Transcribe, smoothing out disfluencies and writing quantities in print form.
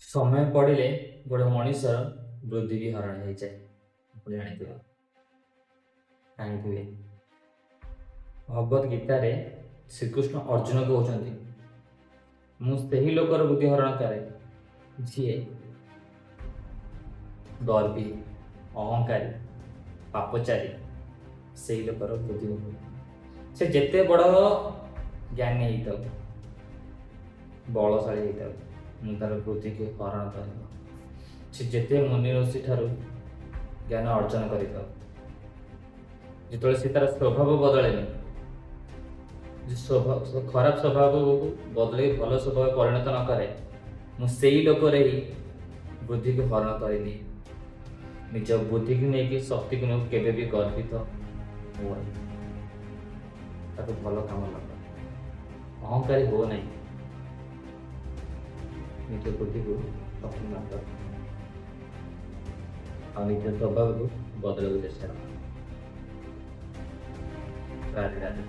ସମୟ ପଡ଼ିଲେ ଗୋଟେ ମଣିଷର ବୁଦ୍ଧି ବି ହରଣ ହେଇଯାଏ। ଆପଣ ଜାଣିଥିବେ, ଜାଣିଥିବେ, ଭଗବତ ଗୀତାରେ ଶ୍ରୀକୃଷ୍ଣ ଅର୍ଜୁନ କହୁଛନ୍ତି, ମୁଁ ସେହି ଲୋକର ବୁଦ୍ଧି ହରଣ କରେ ଯିଏ ଗର୍ବୀ, ଅହଙ୍କାରୀ, ପାପଚାରୀ। ସେଇ ଲୋକର ବୁଦ୍ଧି, ସେ ଯେତେ ବଡ଼ ଜ୍ଞାନୀ ହେଇଥାଉ, ବଳଶାଳୀ ହେଇଥାଉ, ମୁଁ ତାର ବୁଦ୍ଧିକୁ ହରଣ କରିବ। ସେ ଯେତେ ମୁନି ଋଷି ଠାରୁ ଜ୍ଞାନ ଅର୍ଜନ କରିଥାଉ, ଯେତେବେଳେ ସେ ତାର ସ୍ୱଭାବ ବଦଳେନି, ଯେ ସ୍ୱଭାବ, ଖରାପ ସ୍ୱଭାବକୁ ବଦଳେଇ ଭଲ ସ୍ୱଭାବ ପରିଣତ ନ କରେ, ମୁଁ ସେଇ ଲୋକରେ ହିଁ ବୁଦ୍ଧିକୁ ହରଣ କରିନିଏ। ନିଜ ବୁଦ୍ଧିକୁ ନେଇକି, ଶକ୍ତିକୁ ନେଇକି କେବେ ବି ଗର୍ବିତ ହୁଅନି। ତାକୁ ଭଲ କାମ ଲଗାଅ, ଅହଙ୍କାରୀ ହୁଅ ନାହିଁ। ନିଜ ବୁଦ୍ଧିକୁ ଶକ୍ତିମାନ କର ଆଉ ନିଜ ସ୍ୱଭାବକୁ ବଦଳାଇବାକୁ ଚେଷ୍ଟା କର। ରାଧେ ରାଧେ।